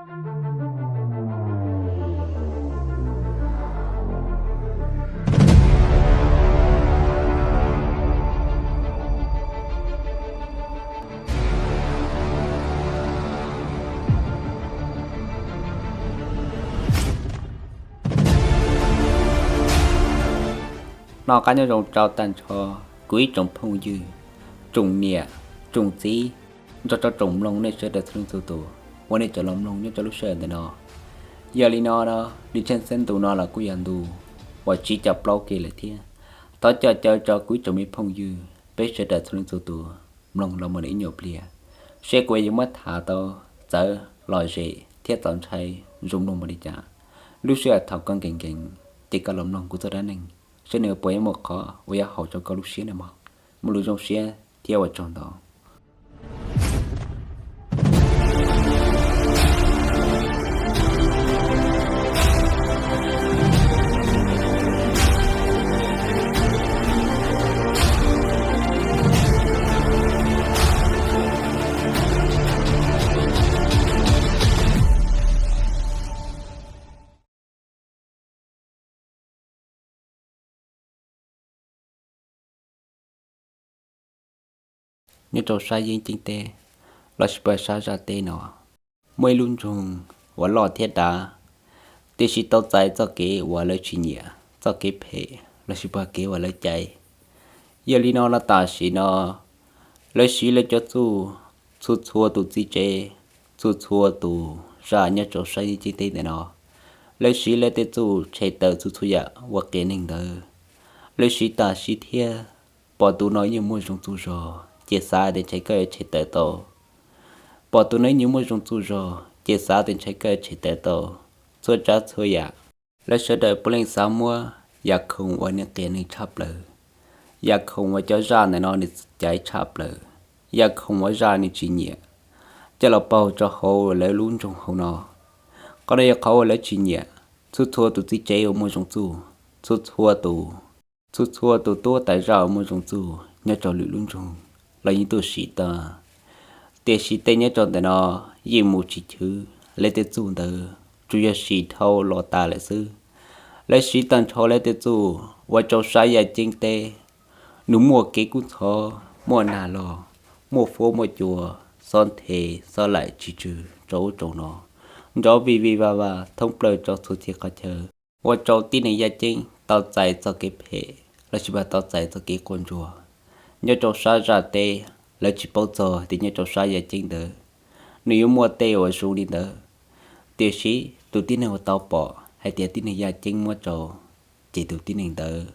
Noj qab nyob zoo rau tag nrho kuv ib tsoom phooj ywg, tsoom niam, tsoom txiv, nrog rau tsoom mloog nej sawv daws txhua leej txhua tus uas nej tseem los mloog nyob rau lub sij hawm ntawm no. Yog li no, nws tsheej xeeb ntu no los kuj yog ntu uas tsib caug plaub ke lawm thiab. Thov coj caw rau kuv ib tsoom me phooj ywg peb sawv daws txhua leej txhua tus mloog los mus ib nyuag pliag, seb kuv yuav muab tham tau txawv lom zem thiab txaus ntshai zoo mloog npaum li cas. Lub sij hawm thaum koj nkees nkees ces koj los mloog kuv txoj dab neeg, seb nws puas yuav muaj qhov uas yuav haum rau koj lub siab na mog. Muaj lus zoo siab thiab ua tsaug ntau. Nyob rau sab Yeeb Ceeb teb lossis pab sab zaj teb no, muaj ib lub nroog uas loj thiab dav, tiam sis tau txais txoj kev uas lawv tsis nyiam, txoj kev phem lossis pab kev uas lawv caiv. Yog li no los tam sim no lawv siv lawv cov txuj, txhua txhua tus txiv tsev, txhua txhua tus zaj nyob rau sab Yeeb Ceeb teb ntawm no, lawv siv lawv tej txuj tshem tawm txhua txhua yam uas qias neeg ntawd. Lawv siv tam sim thiab, pom tus no yeej muaj zoo txuj zog ces xav tias ntshe koj yuav tshem tawm tau. Pom tus no yeej muaj zoo txuj zog ces xav tias ntshe koj yuav tshem tawm tau. Txhua tsav txhua yam, lawv sawv daws puav leej xav muab yam khoom uas nws qias neeg tshaj plaws, yam khoom uas cov zaj ntawm no nws caiv tshaj plaws, yam khoom uas zaj nws tsis nyiam, coj los paug rau hauv lawv lub nroog hauv no. Qhov no yog qhov uas lawv tsis nyiam. Txhua txhua tus txiv tsev uas muaj zoo txuj, txhua txhua tus, txhua txhua tus tub tais zaj uas muaj zoo txuj nyob rau lwm lub nroog los yeej tuaj sim tag. Tiam sis tej nyob rau ntawm no yeej mus tsis chwv lawv tej txuj ntawd, tsuas yog sim dhau los tas lawm xwb. Lawv siv tag nrho lawv tej txuj ua rau sab Yeeb Ceeb teb nws muaj kev kub ntxhov, muaj nag los, muaj fuab muaj cua, xob nthe, xob laim tsis tsw rau ub rau no, nrov vij vij vaj vaj thoob plaws rau txhua txhia qhov chaw, ua rau tib neeg yaj ceeb tau txais txoj kev phem lossis pab tau txais txoj kev quaj ntsuag. Nyob rau sab zaj teb, lawv tsis paub txog tias nyob rau sab Yeeb Ceeb ntawd nws yuav muaj tej uas zoo li ntawd. Tiam sis tus tib neeg uas tau pom hais tias tib neeg yaj ceeb muab rau, ces tus tib neeg ntawd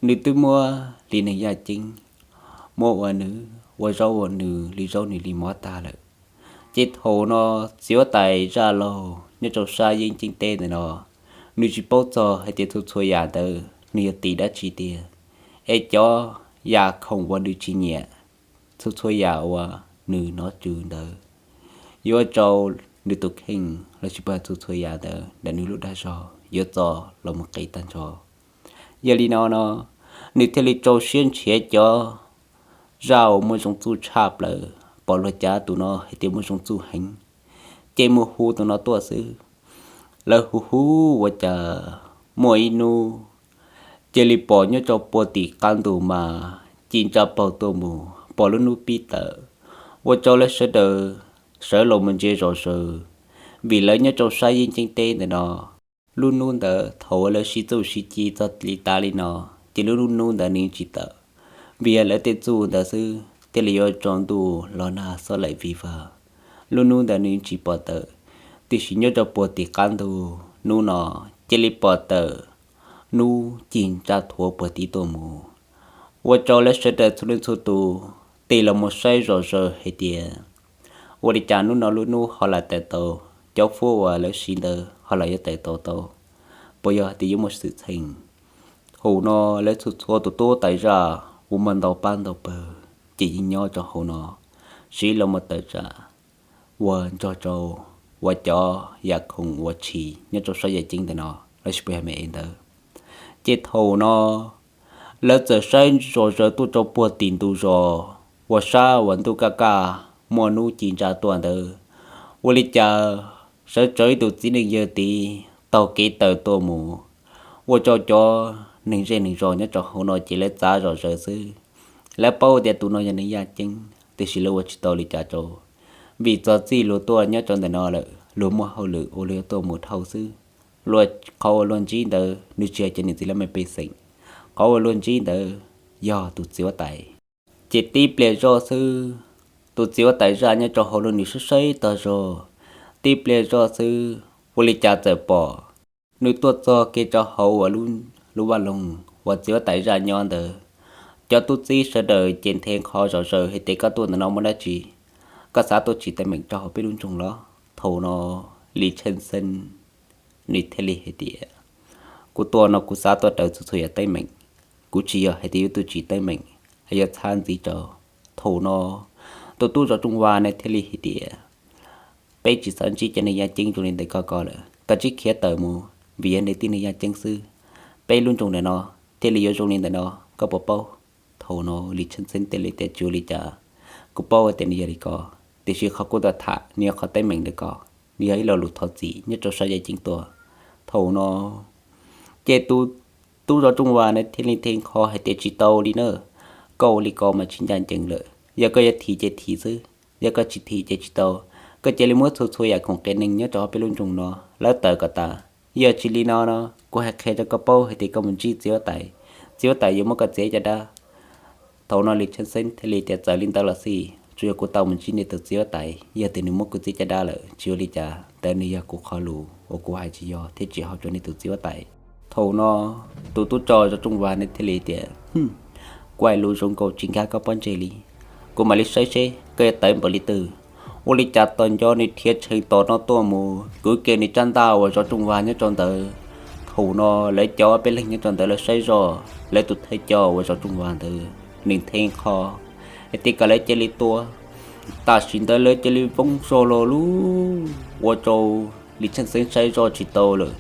nws twb muab li neeg yaj ceeb muab ua nws, ua zaub ua nws, li zaub nws li mov tag lawm. Ces thaum no txiv huab tais zaj laug nyob rau sab Yeeb Ceeb teb ntawm no, nws tsis paub txog hais tias txhua txhua yam ntawd nws yog tim dab tsi tiag, es cov yam khoom uas nws tsis nyiam, txhua txhua yam uas nws hnov tsw ntawd yuav ua rau nws tus kheej lossis pab txhua txhua yam ntawd ntawm nws lub dag zog yuav txo los mus qis tag nrho. Yog li no no, nws thiaj li rau siab nrhiav cov zaj uas muaj zoo txuj tshaj plaws, pom luag cav tus no hais tias muaj zoo txuj heev, ces mus hu tus no tuaj xwb. Lawv hu hu ua cas muaj ib hnub cia li pom nyob rau puag tim qab ntug mas ci ntsa paug tuaj mus pom lub hnub pib tawm, ua rau lawv sawv daws sawv los mus ntsia zom zaws, vim lawv nyob rau sab Yeeb Ceeb teb ntawm no, lub hnub ntawd thaum uas lawv siv txuj siv ci txog li tas li no, ces lub hnub ntawd nws tsis tawm, vim yog lawv tej txuj ntawd xwb thiaj li yuav tsaus ntuj los nag xob laim vij vag. Lub hnub ntawd nws tsis pom tawm, tiam sis nyob rau puag tim qab ntug hnub no cia li pom tawm hnub ci ntsa thuav puag tim tuaj mus, ua rau lawv sawv daws txhua leej txhua tus tig los mus saib zom zaws hais tias ua li cas hnub no lub hnub ho lam tawm tau, cov fuab uas lawv siv ntawd ho lam yuav tawm tau tau, puas yog hais tias yuav muaj xwm txheej. Thaum no lawv txhua txhua tus tub tais zaj uas muaj ntau pab ntau pawg ces yeej nyob rau hauv no siv los mus tawm tsam ua nrog rau ua cov yam khoom uas tshis nyob rau sab Yeeb Ceeb ntawm no lossis puas yog me es ntawd. Ces thaum no lawv txawm saib zom zaws tuaj rau puag tim ntug zos uas sab uas ntuj kaj kaj muaj hnub ci ntsa tuaj ntawd, ua li cas sawv tsawv ib tug txiv neej yawg tid taug kev tawm tuaj mus, ua rau cov neeg zej neeg zos nyob rau hauv no ces lawv txav zom zaws xwb. Lawv paub tias tus no yog neeg yaj ceeb, tiam sis lawv ua tsis tau li cas rau, vim txog txij luag tuaj nyob rau ntawm no lawm, luag muaj hauj lwm uas luag yuav tuaj mus dhau xwb. Luag qhov uas luag ntsib ntawd nws tsis yog cov niam txiv laj mej pej xeem, qhov uas luag ntsib ntawd yog tus txiv huab tais. Ces tib pliag zoj xwb, tus txiv huab tais zaj nyob rau hauv lub nws saib saib tag zog, tib pliag zoj xwb, ua li cas txawm pom nws tuaj txog kev rau hauv uas lub vaj loog uas txiv huab tais zaj nyob ntawd. Cov tub txib sawv daws ces nthe qho zom zaws hais tias, koj tuaj ntawm no muaj dab tsi? Koj xav tuaj tsim teeb meem rau hauv peb lub nroog los? Thaum no Lis Tsheej Xeeb nws thiaj li hais tias, kuv tuaj no kuv xav tuaj raws txhua txhua yam teeb meem, kuv tsis yog hais tias yuav tuaj tsim teeb meem, yog txhab ntxiv rau. Thaum no tus tub zov rooj vag ne thiaj li hais tias, peb tsis xav ntsib cov neeg yaj ceeb zoo li ntawm koj ko lawm, koj tsij khiav tawm mus, vim yog nej tib neeg yaj ceeb xwb, peb lub nroog ntawm no thiaj li yuav zoo li ntawm no, koj puas paub? Thaum no Lis Tsheej Xeeb thiaj li tias, tsis ua li cas, kuv paub tias nws yog li ko, tiam sis qhov kuv tuaj tham nws yog qhov teeb meem ntawm ko, nws yog ib lo lus thov txim nyob rau sab yaj ceeb tuaj. Thaum no ces tus tub zov rooj vag ne thiaj li nthe qho hais tias, tsis tau li na, koj ua li ko mas tsis ncaj ncees lawm, yog koj yuav thim ces thim xwb, yog koj tsis thim ces tsis tau. Koj cia li muab txhua txhua yam khoom qias neeg nyob rau hauv peb lub nroog no lawv tawm kom tas, yog tsis li no no kuv hais qhia rau koj paub hais tias koj mus ntsib txiv huab tais, txiv huab tais yuav muab koj txiav caj dab. Thaum no Lis Tsheej Xeeb thiaj li tias, txawm li ntawd los xij, tsuas yog kuv tau mus ntsib nej tus txiv huab tais, yog tias nws muab kuv txiav caj dab lawm tsis ua li cas, ntawd nws yog kuv qhov lus uas kuv hais tsis yog thiab tsis haum rau nej tus txiv huab tais. Thaum no tus tub tso zov rooj vag ne thiaj li tias, kuv hais lus zoo nkaus tsis nkag koj pob ntseg li, kuv mam li saib seb koj yuav tawv npaum li twg. Ua li cas tos nco nws rhiav tshee tom no tuaj mus kwv kiag nws rab ntaj uas zov rooj vag nyob rau ntawd. Thaum no lawv cov peb leeg nyob rau ntawd lawv saib zoj, lawv tus thawj coj uas zov rooj vag ntawd nws nthe qho hais tias kom lawv cia li tua. Tam sim ntawd lawv cia li voob zog los lub, ua rau Lis Tsheej Xeeb saib zoj tsis tau lawm,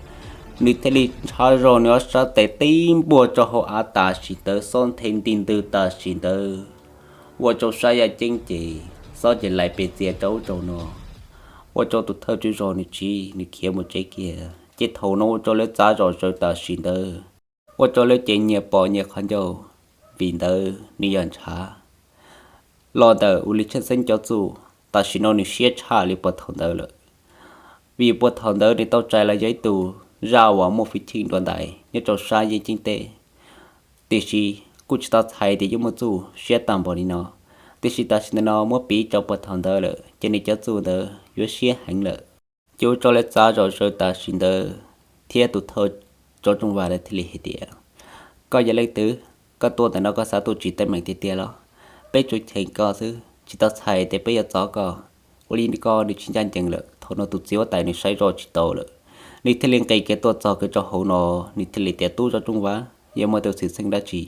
nws thiaj li ntshav zog nws ob sab tes tib npuaj rau hauv av tam sim ntawd xob nthe nti ntwg tam sim ntawd, ua rau sab yaj ceeb ces xob ces lais pes txias rau ub rau no, ua rau tus thawj tswj zos nws tsiv nws khiav mus tsev kiag. Ces thaum no ua rau lawv txav zom zaws tam sim ntawd, ua rau lawv ces nyias pom nyias qhov ncauj, vim ntawd nws yog ntshav los ntawm uas Lis Tsheej Xeeb cov txuj. Tam sim no nws siab tshaj li puag thaum ntawd lawm, vim puag thaum ntawd nws tau txais los yog ib tug zaj uas muaj hwj chim dua ntais nyob rau sab yeeb ceeb teb, tiam sis kuj tsis tau txhais tias yuav muaj txuj siab tag npaum li no. Tiam sis tam sim ntawd no muab piv rau puag thaum ntawd lawm ces nws cov txuj ntawd yuav siab heev lawm. Ces ua rau lawv txav zom zaws tam sim ntawd, thiab tus thawj zov rooj vag ntawd thiaj li hais tias, koj yog leej twg? Koj tuaj ntawm no koj xav tuaj tsim teeb meem tiag tiag los? Peb tsuas cheem koj xwb, tsis tau txhais tias peb yuav txov koj. Ua li ko nws tsis ncaj ncees lawm. Thaum no tus txiv huab tais nws saib zoj tsis tau lawm, nws thiaj li nqis kev tuaj txog kev rau hauv no, nws thiaj li tias, tub zov rooj vag, yog muaj tus xwm txheej dab tsi?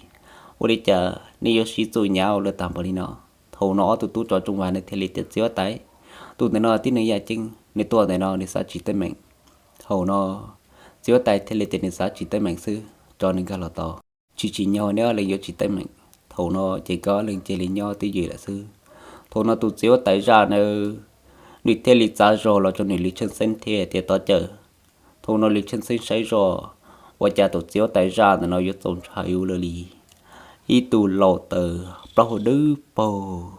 Ua li cas nej yuav siv txuj nyav ua luaj tag npaum li no? Thaum no ob tug tub zov rooj vag nws thiaj li tias, txiv huab tais, tus ntawm no tib neeg yaj ceeb, nws tuaj ntawm no nws xav tsim teeb meem. Thaum no txiv huab tais thiaj li tias, nws xav tsim teeb meem xwb, tso nws nkag los tau. Tsis tsim nyog neb ob leeg yuav tsim teeb meem. Thaum no ces nkawd ob leeg cia li nyob twj ywm lawm xwb. Thaum no tus txiv huab tais zaj ntawd nws thiaj li txav zog los rau nws Lis Tsheej Xeeb thiab tias, tos caw. Thaum no Lis Tsheej Xeeb saib zoj, ua cas tus txiv huab tais zaj ntawm no yuav txaus ntshai ua luaj li. Ib tug laus taws plaub hau dawb paug,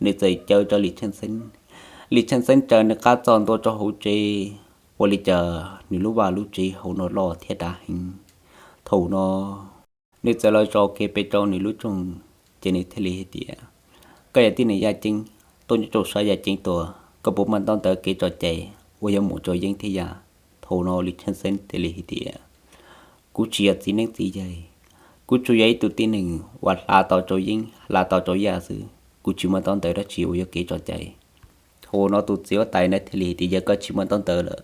nws txawm caw rau Lis Tsheej Xeeb. Lis Tsheej Xeeb raws nws qab txog ntua rau hauv tsev, ua li cas nws lub vaj lub tsev hauv no loj thiab dav heev. Thaum no nws txawm los zaum kiag pem rau nws lub rooj, ces nws thiaj li hais tias, koj yog tib neeg yaj ceeb, tuaj nyob rau sab yaj ceeb tuaj, koj puas muaj ntaub ntawv kev tso cai uas yuav mus rau yeeb thiab yaj? Thaum no Lis Tsheej Xeeb thiaj li hais tias, kuv tsis yog txiv neeb txiv yaig, kuv tsuas yog ib tug tib neeg uas hla tau rau yeeb hla tau rau yaj xwb, kuv tsis muaj ntaub ntawv dab tsi uas yuav kev tso cai. Thaum no tus txiv huab tais ntawd thiaj li hais tias, yog koj tsis muaj ntaub ntawv lawm,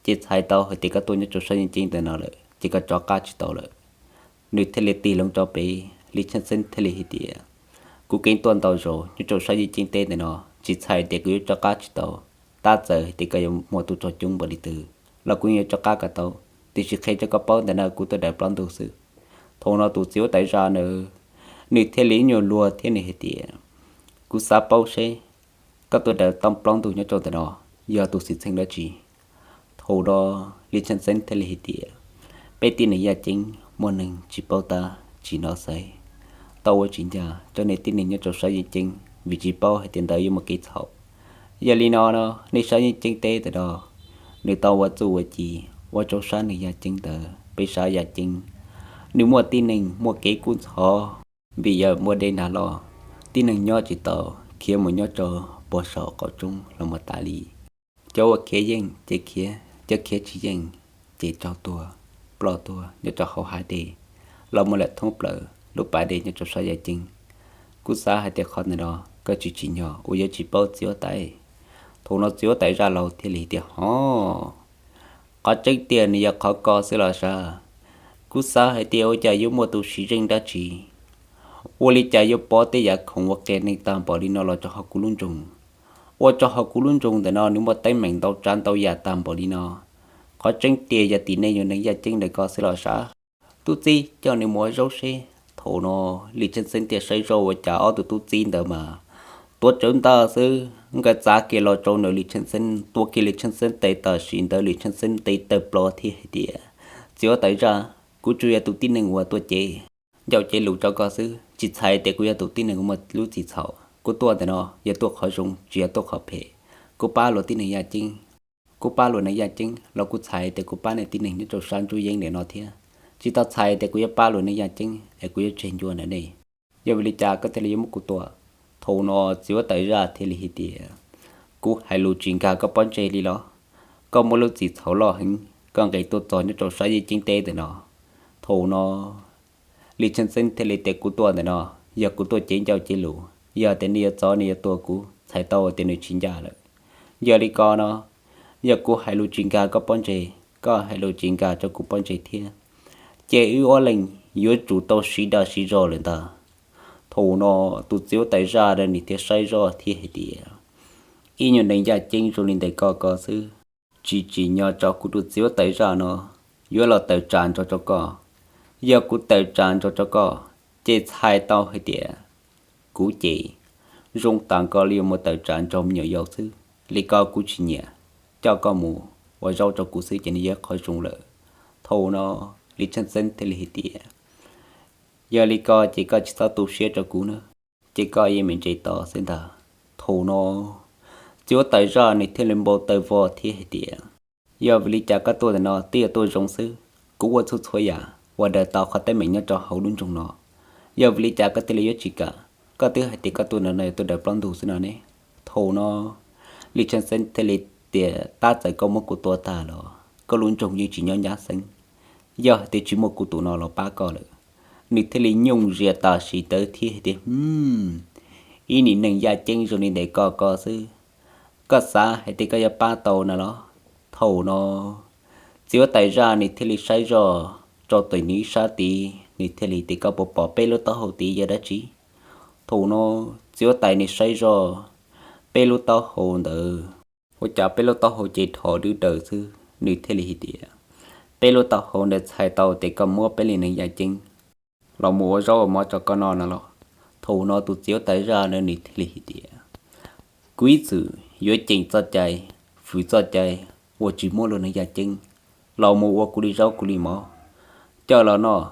ces txhais tau hais tias koj tuaj nyob rau sab yeeb ceeb ntawm no lawm ces koj rov qab tsis tau lawm. Nws thiaj li tig loo rau pem, Lis Tsheej Xeeb thiaj li hais tias, kuv keev tuaj ntau zaus nyob rau sab yeeb ceeb teb ntawm no, tsis txhais tias kuv yuav rov qab tsis tau. Tab txawm hais tias koj yuav muaj tub rog coob npaum li twg los kuv yeej yuav rov qab kom tau, tiam sis qhia rau koj paub ntawm no kuv tuaj daws plaub ntug xwb. Thaum no tus txiv huab tais zaj ntawd nws thiaj li ib nyuag luag thiab nws hais tias, kuv xav paub seb koj tuaj daws tau plaub ntug nyob rau ntawm no yog tus xwm txheej dab tsi? Thaum no Lis Tsheej Xeeb thiaj li hais tias, peb tib neeg yaj ceeb muaj neeg tsis paub tab tsis hnov xaiv, tau ua tsis ncaj rau nej tib neeg nyob rau sab yaj ceeb vim tsis paub hais tias ntawd yuav muaj kev txhaum. Yog li no no nej sab yaj ceeb teb ntawm no, nws tau ua txuj ua ci ua rau sab neeg yaj ceeb ntawd, peb sab yaj ceeb nws muaj tib neeg muaj kev kub ntxhov, vim yog muaj dej nag loj, tib neeg nyob tsis tau, khiav mus nyob rau puag saum qaum roob los mus tas li. Cov uas khiav yeej ces khiav, cov khiav tsis yeej ces raug tua, ploj tuag nyob rau hauv hav dej los mus lawm thoob plaws lub pas dej nyob rau sab yaj ceeb. Kuv xav hais tias qhov ntawm no koj tsis tsim nyog uas yuav tsis paub txiv huab tais. Thaum no txiv huab tais zaj laus thiaj li tias, hov, qhov tseeb tiag nws yog qhov ko xwb los sav. Kuv xav hais tias ua cas yuav muaj tus siv zeej dab tsi, ua li cas yuav pov tej yam khoom uas qias neeg tag npaum li no los rau hauv kuv lub nroog, ua rau hauv kuv lub nroog ntawm no nws muaj teeb meem ntau tsav ntau yam tag npaum li no. Qhov tseeb tiag yog tim nej yug neeg yaj ceeb ntawm ko xwb los sav. Tub txib coj nws mus ua zaub seb. Thaum no Lis Tsheej Xeeb thiaj saib zoj ua cas ob tug tub txib ntawd mas tuav tsawv ntaj xwb, nkawd txav kiag los rau ntawm Lis Tsheej Xeeb, tua kiag Lis Tsheej Xeeb tes, tam sim ntawd Lis Tsheej Xeeb tes tawg plho thiab hais tias, txiv huab tais zaj, kuv tsuas yog tus tib neeg uas tuaj cev ncauj cev lus rau koj xwb, tsis txhais tias kuv yog tus tib neeg uas muaj lub txim txhaum. Kuv tuaj ntawm no yog tuaj qhov zoo tsis yog tuaj qhov phem. Kuv pab luag tib neeg yaj ceeb, kuv pab luag neeg yaj ceeb los kuv txhais tias kuv pab nej tib neeg nyob rau sab ntsuj yeeb ntawm no thiab, tsis tau txhais tias kuv yuav pab luag neeg yaj ceeb es kuv yuav tseg ncua ntawm nej. Yog vim li cas koj thiaj li yuav muab kuv tua? Thaum no txiv huab tais zaj thiaj li hais tias, kuv hais lus tsis nkag koj pob ntseg li los? Koj muaj lub txim txhaum loj heev, koj nqis tuaj txog nyob rau sab yaj ceeb teb ntawm no. Thaum no Lis Tsheej Xeeb thiaj li tias, kuv tuaj ntawm no yog kuv tuaj cev ncauj cev lus, yog tias nej yuav txov nej yuav tua kuv, txhais tau tias nws tsis ncaj lawm. Yog li ko no, yog kuv hais lus tsis nkag koj pob ntseg, koj hais lus tsis nkag rau kuv pob ntseg thiab, ces wb ob leeg yuav tsum tau sib dag sib zog lawm ntag. Thaum no tus txiv huab tais zaj nws thiaj saib zoj thiab hais tias, ib nyuag neeg yaj ceeb zoo li ntawm koj ko xwb, tsis tsim nyog tso kuv tus txiv huab tais zaj no yuav los tawm tsam nrog rau koj. Yog kuv tawm tsam nrog rau koj, ces txhais tau hais tias kuv ces zoo tas koj li yuav mus tawm tsam nrog me nyuam yaus xwb. Li ko kuv tsis nyiam, coj koj mus ua zaub rau kuv xwb ces nws yog qhov zoo lawm. Thaum no Lis Tsheej Xeeb thiaj li hais tias, yog li ko ces koj tsis txhob tu siab rau kuv na, ces koj yeej me ntses tos xwb ntag. Thaum no txiv huab tais zaj nws thiaj li npau taws vog thiab hais tias, yog vim li cas koj tuaj ntawm no twb yog tuaj zoo xwb, kuv ua txhua txhua yam uas daws tau qhov teeb meem nyob rau hauv lub nroog no, yog vim li cas koj thiaj li yuav tsis kam? Koj twb hais tias koj tuaj ntawm no yog tuaj daws plaub ntug xwb no ne. Thaum no Lis Tsheej Xeeb thiaj li tias, tab txawm koj muab kuv tua tag los koj lub nroog yeej tsis nyob ncaj xeeb. Yog hais tias tsis muaj kuv tus no los pab koj lawm. Nws thiaj li nyooj zias tam sim ntawd thiab hais tias, ib nim neeg yaj ceeb zoo li ntawm koj ko xwb, koj xav hais tias koj yuav pab tau no los? Thaum no txiv huab tais zaj nws thiaj li saib zoj rau tom nws ib sab tid, nws thiaj li tias, koj puas pom peb lub taub hau tid yog dab tsi? Thaum no txiv huab tais nws saib zoj peb lub taub hau ntawd, ua cas peb lub taub hau ces dhos dwb daws xwb. Nws thiaj li hais tias, peb lub taub hau ntawd txhais tau tias koj muab peb li neeg yaj ceeb los mus ua zaub ua mov rau koj noj no los? Thaum no tus txiv huab tais zaj na nws thiaj li hais tias, kuv ib txwm yuav ceem txoj cai, fwm txoj cai uas tsis muab luag neeg yaj ceeb los mus ua kuv li zaub kuv li mov coj los noj.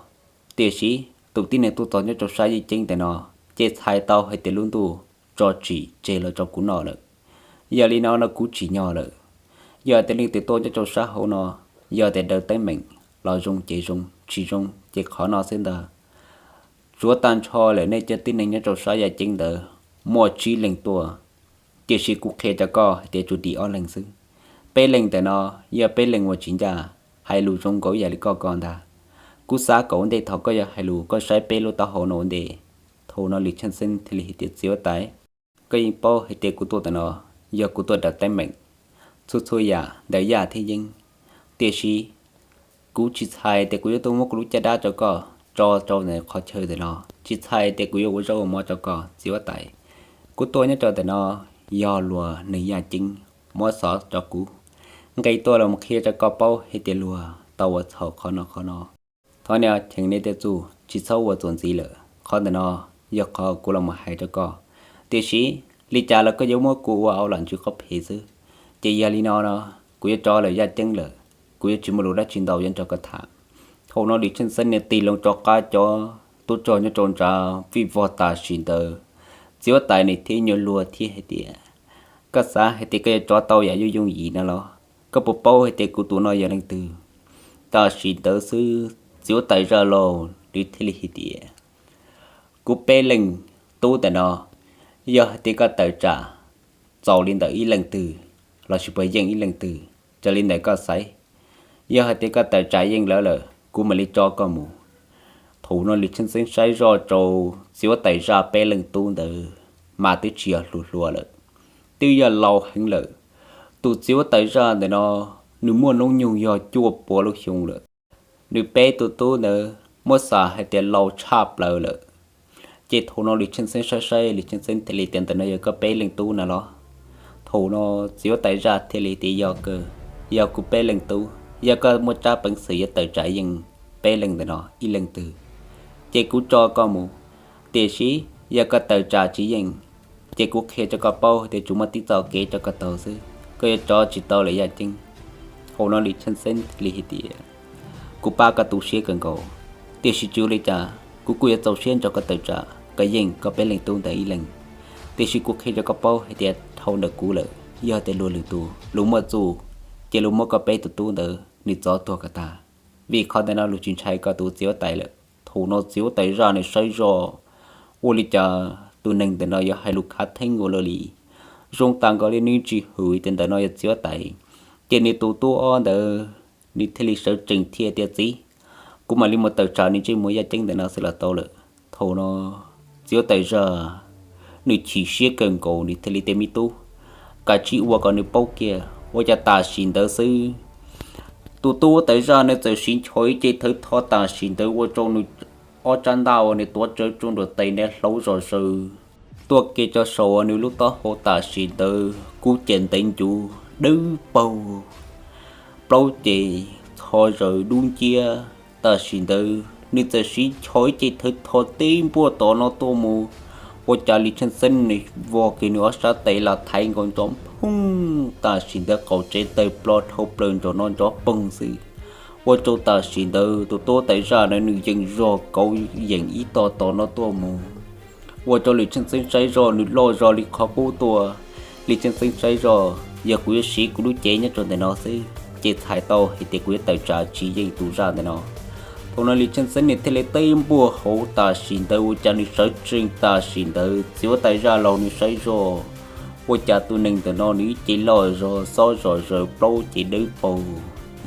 Tiam sis tus tib neeg tuaj txog nyob rau sab yaj ceeb ntawm no ces txhais tau hais tias lub ntuj tso tsim tseg los rau kuv noj lawm. Yog li no no kuv tsim nyog lawm. Yog tias leej twg tuaj nyob rau sab hauv no, yog tias daws teeb meem los zoo ces zoo, tsis zoo ces qhov no xwb ntag. Tsuav tag nrho lawm nej cov tib neeg nyob rau sab yaj ceeb ntawd muaj tsib leeg tuaj, tiam sis kuv qhia rau koj hais tias tsuas dim ob leeg xwb. Peb leeg ntawm no yog peb leeg uas tsis ncaj, hais lus zoo nkaus ib yam li koj ko ntag. Kuv xav kom ua ntej thaum koj yuav hais lus koj saib peb lub taub hau no ua ntej. Thaum no Lis Tsheej Xeeb thiaj li hais tias, txiv huab tais, koj yeej paub hais tias kuv tuaj ntawm no yog kuv tuaj daws teeb meem txhua txhua yam ntawm yaj thiab yeeb. Tiam sis kuv tsis txhais tias kuv yuav tuaj muab kuv lub caj dab rau koj tso rau ntawm qhov chaw ntawm no, tsis txhais tias kuv yuav ua zaub ua mov rau koj txiv huab tais. Kuv tuaj nyob rau ntawm no yog luag neeg yaj ceeb muab xov rau kuv nqis tuaj los mus qhia rau koj paub hais tias luag tau ua txhaum qhov no qhov no. Thov nej cheem nej tej txuj, tsis txhob ua txuas ntxiv lawm. Qhov ntawm no yog qhov kuv los mus hais rau koj. Tiam sis li cas los koj yuav muab kuv ua au lam ntsws qhov phem xwb. Ces yog li no no, kuv yuav tso lawm yaj ceeb lawm, kuv yuav tsis muaj lus dab tsi ntau yuav nrog koj tham. Thaum no Lis Tsheej Xeeb nws tig loo rov qab cov tub rog nyob rau nrad vij vog tam sim ntawd, txiv huab tais nws thiaj nyuaj luag thiab hais tias, koj xav hais tias koj yuav tso tau yam yooj yooj yim no los? Koj puas paub hais tias kuv tus no yog leej twg? Tam sim ntawd xwb txiv huab tais zaj laug nws thiaj li hais tias, kuv peb leej tub ntawm no, yog hais tias koj tawm tsam txaus li ntawm ib leej twg, lossis puas yeej ib leej twg, raws li ntawm koj xaiv. Yog hais tias koj tawm tsam yeej lawv lawm kuv mam li tso koj mus. Thaum no Lis Tsheej Xeeb saib zoj rau txiv huab tais zaj peb leej tub ntawd mas twb tsis yog hluas hluas lawm, twb yog laus heev lawm. Tus txiv huab tais zaj ntawm no nws muaj hnub nyoog yog cuaj puas lub xyoo lawm. Nws peb tus tub ntawd muab xam hais tias laus tshaj plaws lawm. Ces thaum no Lis Tsheej Xeeb saib saib, Lis Tsheej Xeeb thiaj li tias, ntawm no yog koj peb leej tub na los? Thaum no txiv huab tais zaj thiaj li tias, yog kawg, yog kuv peb leej tub. Yog koj muaj tsab peev xwm yuav tawm tsam yeej peb leej ntawm no ib leej twg, ces kuv tso koj mus. Tiam sis yog koj tawm tsam tsis yeej, ces kuv qhia rau koj paub tias tsuas muaj tib txoj kev rau koj taug xwb, koj yuav tso tsis tau lawm yaj ceeb. Thaum no Lis Tsheej Xeeb thiaj li hais tias, kuv pab koj tu siab kawg nkaus, tiam sis tsis ua li cas, kuv kuj yuav txaus siab nrog koj tawm tsam koj yeej koj peb leej tub ntawd ib leeg. Tiam sis kuv qhia rau koj paub hais tias dhau ntawm kuv lawm, yog tias luag lwm tus luag muaj txuj, ces luag muab koj peb tus tub ntawd nws txov tuag kom tag. Vim qhov ntawm no luag tsis ntshai koj tus txiv huab tais lawm. Thaum no txiv huab tais zaj nws saib zoj, ua li cas tus neeg ntawm no yuav hais lus khav theeb ua luaj li. Zoo tas nkaus li nws tsis hwm tias ntawm no yog txiv huab tais. Ces nws tus tub ob ntawd nws thiaj li sawv tsees thiab tias, txiv, kuv mam li mus tawm tsam nws ntsej muag yaj ceeb ntawm no xwb los tau lawm. Thaum no txiv huab tais zaj nws chim siab kawg nkaus, nws thiaj li tias, me tub, kav tsij ua kom nws paub kiag, ua cas tam sim ntawd xwb tus tub huab tais zaj nws txawm siv ncho ib ce thawv tho tam sim ntawd ua rau nws ob rab ntaj uas nws tuav tsawv rau nram tes nws hlauv zom zaws tuaj kiag rau saum nws lub taub hau tam sim ntawd kub ces ntev ncuv dawb paug, plaub ces txho zaws dub nciab. Tam sim ntawd nws txawm siv ncho ib ce thawv tho tib npuaj tom no tuaj mus, ua cas Lis Tsheej Xeeb nws vog kiag nws ob sab tes los thaiv nkaus nrov phooj, tam sim ntawd qaum tsev tawg plo dhau plaws nrov no nrov poog xwb. Ua rau tam sim ntawd tus tub huab tais zaj ntawd nws yeej zog kauv yeem ib tog tom no tuaj mus, ua rau Lis Tsheej Xeeb saib zoj nws loj zog li qhov qub tuaj. Lis Tsheej Xeeb saib zoj, yog kuv yuav siv kuv lub cev nyob rau ntawm no xwb ces txhais tau hais tias kuv yuav tawm tsam tsis yeej tus zaj ntawm no. Thaum no Lis Tsheej Xeeb nws thiaj li tib npuaj hauv tam sim ntawd ua cas nws sawv tsees tam sim ntawd txiv huab tais zaj laug nws saib zoj, ua cas tus neeg ntawm no nws ib ce loj zog xob zom zaws plaub ces dawb paug,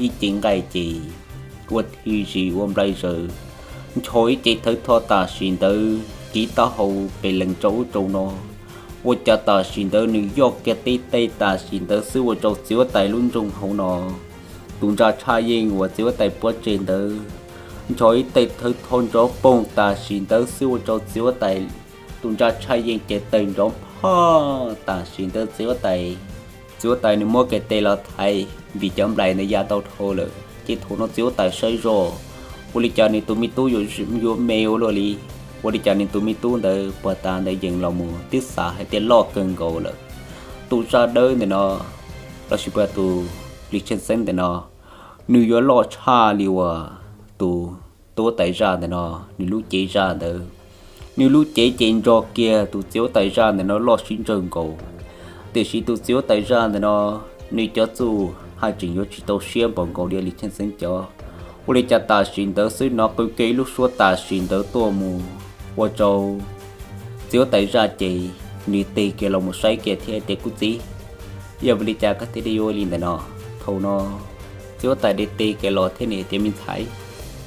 ib ce nqaij ces ua thij zis ua nplai zaws, ncho ib ce thawv tho tam sim ntawd kiv taub hau pes lees rau ub rau no. Ua cas tam sim ntawd nws yoj kiag tib teg tam sim ntawd xwb ua rau txiv huab tais lub nroog hauv no tus ntsa tshaj yeej uas txiv huab tais puab tseg ntawd ncho ib teg thawv tho nrov poog tam sim ntawd xwb ua rau txiv huab tais tus ntsa tshaj yeej ces tawg nrov phoj tam sim ntawd txiv huab tais. Txiv huab tais nws muab kiag tes los thaiv vim cov nplais ntawd ya tau dhau lawm ces thaum no txiv huab tais saib zoj, ua li cas nws tus me tub yuav me ua luaj li, ua li cas nws tus me tub ntawd puag ta ntawd yeej los mus twb xav hais tias loj kawg nkaus lawm. Tus zaj dawb ntawm no lossis puas tus Lis Tsheej Xeeb ntawm no nws yuav loj tshaj li uas tus tub huab tais zaj ntawm no nws lub cev zaj ntawd. Nws lub cev ces nrog kiag tus txiv huab tais zaj ntawm no loj sib ntsawg nkaus, tiam sis tus txiv huab tais zaj ntawm no nws cov txuj haj tseem yuav tsis tau siab npaum nkaus li Lis Tsheej Xeeb cov. Ua li cas tam sim ntawd xwb hnov qw kiag ib lub suab tam sim ntawd tuaj mus ua rau txiv huab tais zaj ces nws tig kiag los mus saib kiag thiab tias kuv txiv, yog vim li cas koj thiaj li yuav li ntawm no? Thaum no txiv huab tais nws tig kiag los thiab nws tias me ntxhais,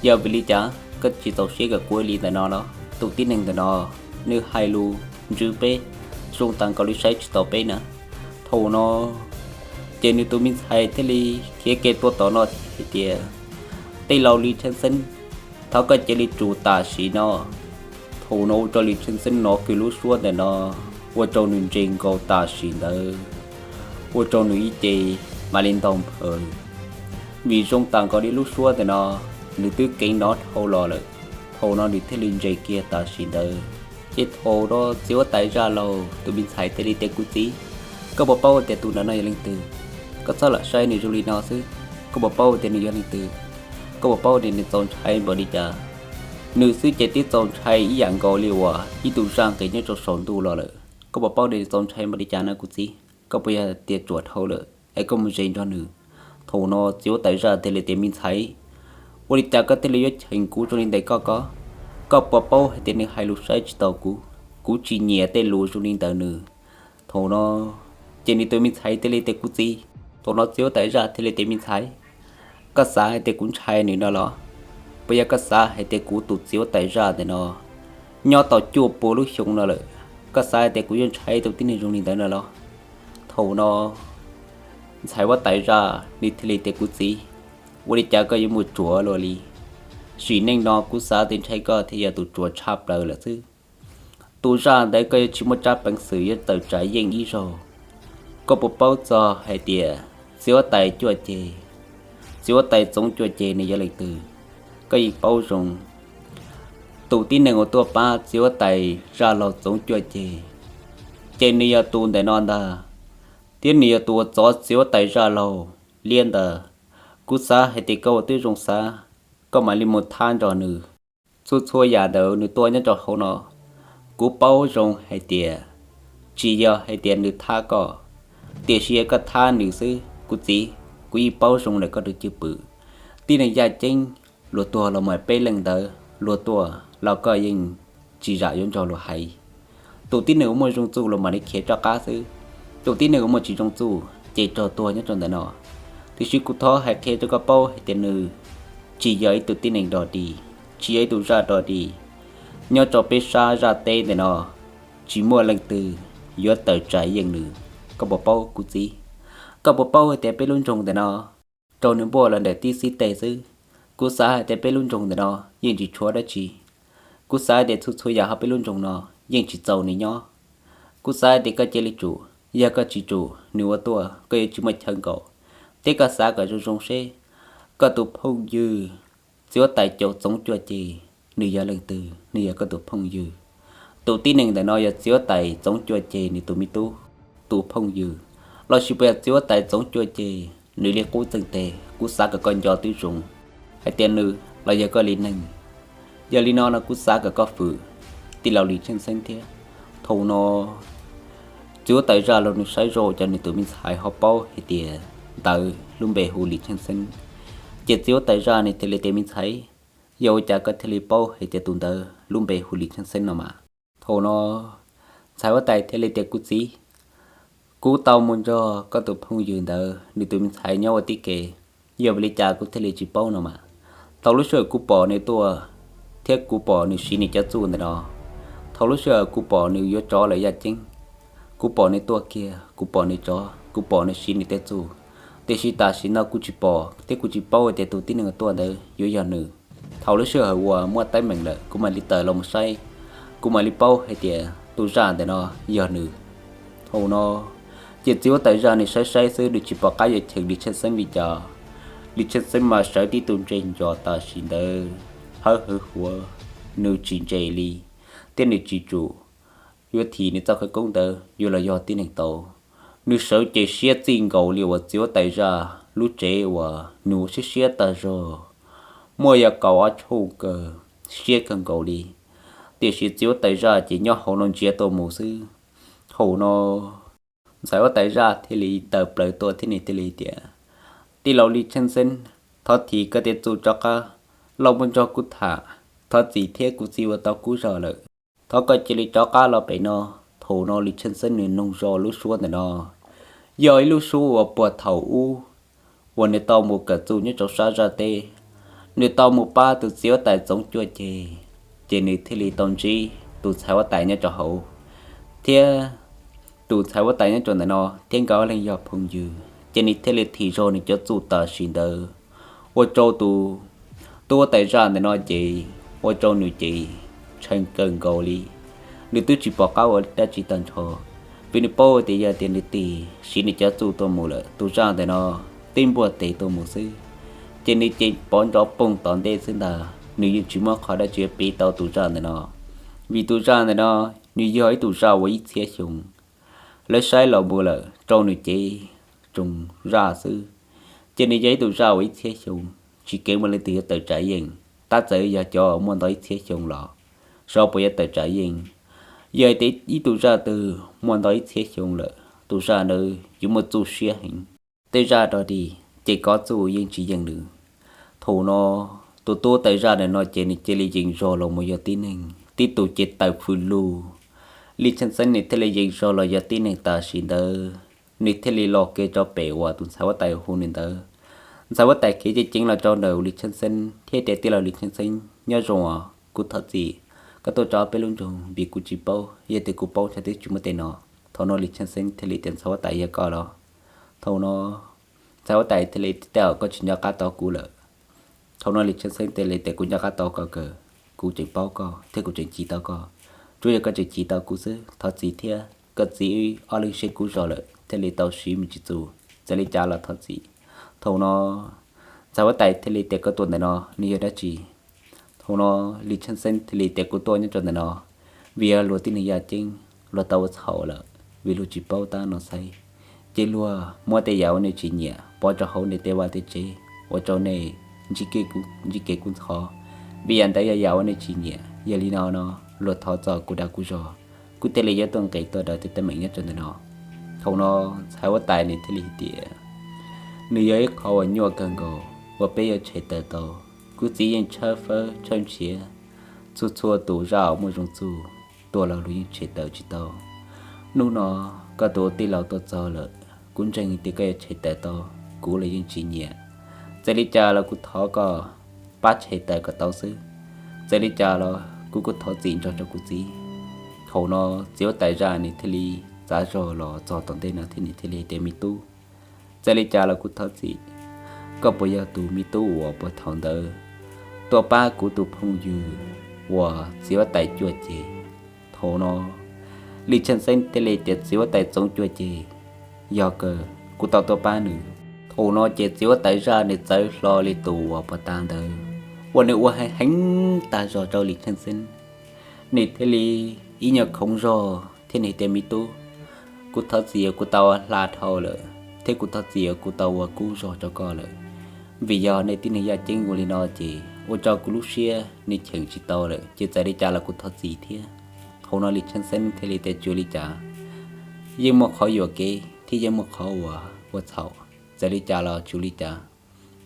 yog vim li cas koj tsis txaus siab kom kuv li ntawm no los? Tus tib neeg ntawm no nws hais lus ntswv peb, zoo tas nkaus li saib tsis taus peb na. Thaum no ces nws tus me ntxhais thiaj li khiav kiag tuaj tom no hais tias, tij laug Lis Tsheej Xeeb, thov koj cia li tsum tam sim no. Thaum no ua rau Lis Tsheej Xeeb hnov kiag lub suab ntawm no ua rau nws ntse nkaus tam sim ntawd, ua rau nws ib ce mam li ntaug nphaws, vim zoo tas nkaus li lub suab ntawm no nws twb keev hnov dhau los lawm. Thaum no nws thiaj li ntse kiag tam sim ntawd. Ces thaum no txiv huab tais zaj laug tus me ntxhais thiaj li tias kuv txiv, koj puas paub tias tus ntawm no yog leej twg? Koj txhob lam saib nws zoo li no xwb. Koj puas paub tias nws yog leej twg? Koj puas paub tias nws txaus ntshai npaum li cas? Nws xwb ces twb txaus ntshai ib yam nkaus li uas ib tug zaj nqis nyob rau saum ntuj los lawm. Koj puas paub tias nws txaus ntshai npaum li cas no kuv txiv? Koj puas yog tias ruam dhau lawm es koj mus ze nrog nws? Thaum no txiv huab tais zaj thiaj li tias, me ntxhais, ua li cas koj thiaj li yuav cheem kuv zoo li ntawm koj ko? Koj puas paub hais tias nws hais lus saib tsis taus kuv? Kuv tsis nyiam tej lus zoo li ntawm nws. Thaum no ces nws tus me ntxhais thiaj li tias, kuv txiv. Thaum no txiv huab tais zaj thiaj li tias, me ntxhais, koj xav hais tias kuv ntshai nws no los? Puas yog koj xav hais tias kuv tus txiv huab tais zaj ntawm no nyob tau cuaj pua lub xyoo no lawm, koj xav hais tias kuv yuav ntshai tus tib neeg zoo li ntawd no los? Thaum no ntxhais huab tais zaj nws thiaj li tias, kuv txiv, ua li cas koj yuav mus ruam luaj li? Sim neej no kuv xav tias ntshai koj thiaj yog tus ruam tshaj plaws lawm xwb. Tus zaj ntawd koj yuav tsis muaj tsab peev xwm yuav tawm tsam yeej ib zaug. Koj puas paub txog hais tias txiv huab tais cuaj ceg, txiv huab tais Txoov Cuaj Ceg nws yog leej twg? Koj yeej paub zoo, tus tib neeg uas tuaj pab txiv huab tais zaj laug Txoov Cuaj Ceg, ces nws yog tus ntawm no ntag, thiab nws yog tus uas txov txiv huab tais zaj laug liab ntawd. Kuv xav hais tias koj ua tib zoo xav, koj mam li mus thab nrog nws. Txhua txhua yam ntawd nws tuaj nyob rau hauv no, kuv paub zoo hais tias tsis yog hais tias nws thab koj, tiam sis yog koj thab nws xwb. Kuv txiv, kuv yeej paub zoo ntawm koj tus cwj pwm. Tib neeg yaj ceeb luag tuag los mas peb leej ntawd luag tuaj los koj yeej tsis zam yuav nrog luag hais. Tus tib neeg uas muaj zoo txuj los mam li khiav rov qab xwb, tus tib neeg uas muaj tsis zoo txuj ces raug tuag nyob rau ntawm no. Tiam sis kuv thov hais qhia rau koj paub hais tias nws tsis yog ib tug tib neeg dog dig, tsis yog ib tug zaj dog dig. Nyob rau peb sab zaj teb ntawm no tsis muaj leej twg yuav tawm tsam yeej nws. Koj puas paub kuv txiv? Koj puas paub hais tias peb lub nroog ntawm no raug nws npuaj los ntawm tib xib teg xwb? Kuv xav hais tias peb lub nroog ntawm no yeej tsis tshuav dab tsi. Kuv xav hais tias txhua txhua yam hauv peb lub nroog no yeej tsis txaus nws nyob. Kuv xav hais tias koj cia li tsum, yog koj tsis tsum nws ua tuaj koj yuav tsis muaj chaw nkaum. Thiab koj xav kom zoo zoo seb, koj tus phooj ywg txiv huab tais Txoov Cuaj Ceg nws yog leej twg? Nws yog koj tus phooj ywg. Tus tib neeg ntawm no yog txiv huab tais Txoov Cuaj Ceg nws tus me tub, tus phooj ywg, los sis puas yog txiv huab tais Txoov Cuaj Ceg nws li qub txeeg teg? Kuv xav kom koj nco twb zoo hais tias nws los yog koj li neeg. Yog li no no kuv xav kom koj fwm tij laug Lis Tsheej Xeeb thiab. Thaum no txiv huab tais zaj los nws saib zoj cov nws tus me ntxhais ho paub hais tias ntawd lub npe hu Lis Tsheej Xeeb. Ces txiv huab tais zaj nws thiaj li tias, me ntxhais, yog ua cas koj thiaj li paub hais tias tus ntawd lub npe hu Lis Tsheej Xeeb no mas? Thaum no ntxhais huab tais thiaj li tias, kuv txiv, kuv tau mus nrog koj tus phooj ywg ntawd nws tus me ntxhais nyob ua tib ke, yog vim li cas kuv thiaj li tsis paub no mas? Thaum lub sij hawm kuv pom nws tuaj thiab kuv pom nws siv nws cov txuj ntawm no, thaum lub sij hawm kuv pom nws yuav rov lawm yaj ceeb, kuv pom nws tuaj kiag, kuv pom nws rov, kuv pom nws siv nws tej txuj. Tiam sis tam sim no kuv tsis pom thiab kuv tsis paub tias tus tib neeg tuaj ntawd yuav yog nws. Thaum lub sij hawm uas muaj teeb meem lawm kuv mam li tawm los mus saib, kuv mam li paub hais tias tus zaj ntawm no yog nws. Thaum no ces txiv huab tais zaj nws saib saib xwb, nws tsis pom qab yuav cheem Lis Tsheej Xeeb li cas. Lis Tsheej Xeeb mas sawv tib tug ntse ncos tam sim ntawd, hawb hwv huav, nws tsis ntse li, thiab nws tsis tsum yuav thim nws txoj khawv koob ntawd yuav los yog tib neeg tau. Nws sawv ces siab txij nkaus li uas txiv huab tais zaj lub tsev uas nws ua siab siab tag zog, muaj yog kaum ob tshooj kawg, siab kawg nkaus li. Tiam sis txiv huab tais zaj ces nyob hauv no ntsia tuaj mus xwb. Thaum no ntxhais huab tais zaj thiaj li tawm plaws tuaj thiab nws thiaj li tias, tij laug Lis Tsheej Xeeb, thov thim koj tej txuj rov qab los mus nrog kuv tham, thov txim thiab, kuv txiv ua tau kub zog lawm. Thov koj cia li rov qab los pem no. Thaum no Lis Tsheej Xeeb nws noog zoj lub suab ntawm no, yog ib lub suab uas puag thaum ub uas nws tau mus kawm txuj nyob rau sab zaj teb, nws tau mus pab tus txiv huab tais Txoov Cuaj Ceg, ces nws thiaj li tau ntsib tus ntxhais huab tais nyob rau hauv, thiab tus ntxhais huab tais nyob rau ntawm no thiab nkawd ob leeg yog phooj ywg, ces nws thiaj li thim zog nws cov txuj tam sim ntawd, ua rau tus tub huab tais zaj ntawm no ces ua rau nws ces tshee kawg nkaus li. Nws twb tsis pom qab ua dab tsi tag nrho, vim nws paub tias yog tias nws tig siv nws cov txuj tuaj mus lawm, tus zaj ntawm no tib npuaj tes tuaj mus xwb, ces nws ces pov nrov poog tom ntej xwb ntag, nws yeej tsis muaj qhov dab tsi piv tau tus zaj ntawm no. Vim tus zaj ntawm no nws yog ib tug zaj uas ib txhiab xyoo lawv saib los mus lawm rau nws ces tsoos zaj xwb. Ces nws yog ib tug zaj uas ib txhiab xyoo, tsis keev mus leej twg yuav tawm tsam yeej. Tab txawm yog cov muaj ntau ib txhiab xyoo los xyov puas yuav tawm tsam yeej. Yog tias ib tug zaj twg muaj ntau ib txhiab xyoo lawm, tus zaj ntawd yuav muaj txuj siab heev. Tej zaj dog dig ces kov txuj yeej tsis yeej nws. Thaum no tus tub tawm zaj ntawm no ces nws cia li yees zog los mus yog tib neeg, tib tug ces tawm fws lug. Lis Chaj Xeeb nws thiaj li yees zog los yog tib neeg tam sim ntawd, nws thiaj li los kev rau pem uas tus ntxhais huab tais hu nws ntawd. Ntxhais huab tais kev ceev ceev los rau ntawm Lis Chaj Xeeb thiab tias, Tij laug Lis Chaj Xeeb, nyob zoo os. Kuv thov txim, koj tuaj tso peb lub nroog vim kuv tsis paub, yog tias kuv paub ntshai twb tsis muaj tej no. Thaum no Lis Chaj Xeeb thiaj li tias, Ntxhais huab tais, yog koj los? Thaum no ntxhais huab tais thiaj li teb, Koj tsis nco qab tau kuv lawm. Thaum no Lis Chaj Xeeb thiaj li tias, Kuv nco qab tau koj kawg, kuv tseem paub koj thiab kuv tseem cim tau koj. Tsuas yog koj tseem cim tau kuv xwb, thov txim thiab. Koj txiv ob leeg siab kub zog lawm thiaj li tau siv me ntsis txuj, txawm li cas los thov txim. Thaum no ntxhais huab tais thiaj li tias, Koj tuaj ntawm no nws yog dab tsi? Thaum no Lis Chaj Xeeb thiaj li tias, Kuv tuaj nyob rau ntawm no vim yog luag tib neeg yaj ceeb, luag tau ua txhaum lawm vim luag tsis paub tab no xaiv, ces luag muab tej yam uas nej tsis nyiam pov rau hauv nej tej vaj tej tsev, ua rau nej ntsib kev kub ntxhov. Vim yam ntawd yog yam uas nej tsis nyiam, yog li no no luag thov txog kuv dag kuv zog, kuv thiaj li yuav tuaj nqis tuaj daws tej teeb meem nyob rau ntawm no. Thaum no ntxhais huab tais nws thiaj li tias, Nws yog ib qho uas nyuaj kawg nkaus uas peb yuav tshem tawm tau. Kuv txiv yeej tshawb fawb tshawb nrhiav txhua txhua tus zaj uas muaj zoo txuj tuaj los luag yeej tshem tawm tsis tau. Hnub no koj tus tij laug tuaj txog lawm, kuv ntseeg tias koj yuav tshem tawm tau, kuv los yeej tsis nyiam. Txawm li cas los kuv thov koj pab tshem tawm kom tau xwb. Txawm li cas los kuv kuj thov txim nrog rau kuv txiv. Thaum no txiv huab tais zaj nws thiaj li txav zog los txog tom ntej no thiab nws thiaj li tias, Me tub, txawm li cas los kuv thov txim. Koj puas yog tus me tub uas puag thaum ntawd tuaj pab kuv tus phooj ywg uas txiv huab tais cuaj ceg? Thaum no Lis Chaj Xeeb thiaj li tias, Txiv huab tais txoov cuaj ceg, yog kawg, kuv tau tuaj pab nws. Thaum no ces txiv huab tais zaj nws txawv hlo li tus uas puag ta ntawd uas nws ua heev heev tag zog rau Lis Chaj Xeeb. Nws thiaj li ib nyuag khoov zog thiab nws tias, Me tub, kuv thov txim, kuv tau ua hla dhau lawm thiab kuv thov txim, kuv tau ua kub zog rau koj lawm. Vim yog nej tib neeg yaj ceeb ua li no ces ua rau kuv lub siab nws cheem tsis tau lawm, ces txawm li cas los kuv thov txim thiab. Thaum no Lis Chaj Xeeb thiaj li tias, Tsis ua li cas, yeej muaj qhov yuam kev thiab yeej muaj qhov uas ua txhaum, txawm li cas los tsis ua li cas.